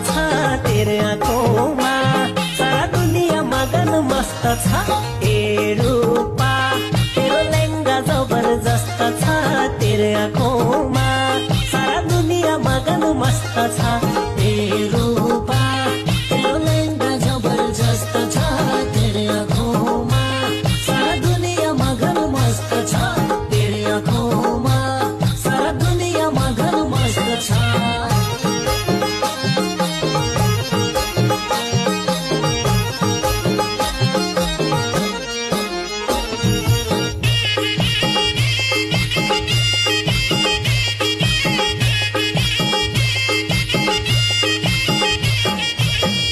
छ तेरे आँखोंमा सारा दुनिया मगन मस्त छ ए रूपा तेरो लेंगा जबरजस्त छ तेरे आँखोंमा सारा दुनिया मगन मस्त छ ए रूपा तेरो लेंगा जबरजस्त छ तेरे आँखोंमा सारा दुनिया मगन मस्त छ तेरे आँखोंमा सारा दुनिया मगन मस्त छ।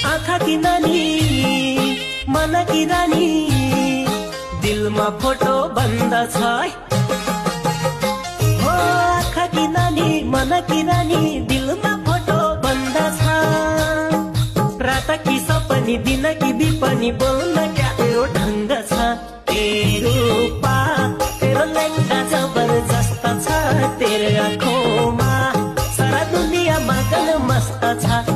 आँखा की नानी मन की रानी दिलमा फोटो बन्दछ हो आँखा की नानी मन की रानी दिलमा फोटो बन्दछ रात की सपनी दिन की बिपनी बोल्न क्या यो ढङ्ग छ तेरो रूपा तेरो लेंगा जबरजस्त छ तेरे आँखोंमा सारा दुनिया मगन मस्त छ